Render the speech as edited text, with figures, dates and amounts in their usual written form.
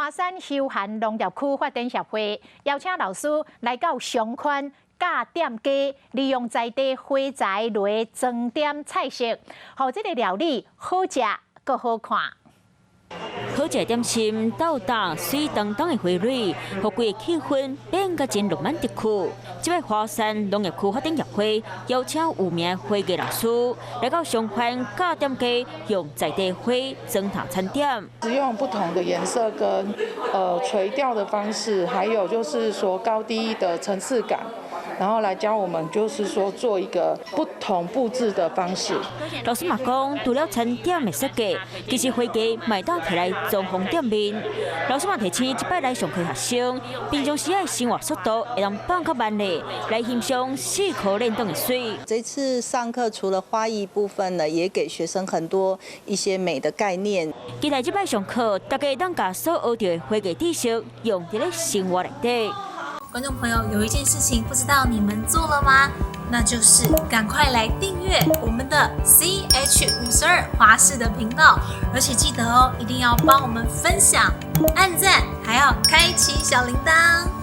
華山休閒農業區發展協會邀請老師來到商圈教店家利用在地花材來裝點菜色，予這个料理好食閣好看。好食點心，鬥搭媠當當的花蕊，予規个氣氛變甲真浪漫特區。這擺華山農業區發展協會邀請有名的花藝老師來到商圈教店家用在地花裝點餐點。是用不同的顏色跟垂吊的方式，還有就是說高低的層次感，然後來教我們就是說做一個不同佈置的方式。老師嘛講，除了餐點的設計，其實花藝嘛會當提來裝潢店面。老師嘛提醒，這擺來上課學生，平常時的生活速度會當放較慢咧，來欣賞四可連當的媠。這次上課除了花藝部分呢，也給學生很多一些美的概念。期待這擺上課，大家會當共所學著的花藝知識用佇咧生活內底。觀眾朋友，有一件事情不知道你們做了嗎？那就是趕快來訂閱我們的 CH 52華視的頻道，而且記得哦，一定要幫我們分享、按讚，還要開啟小鈴鐺。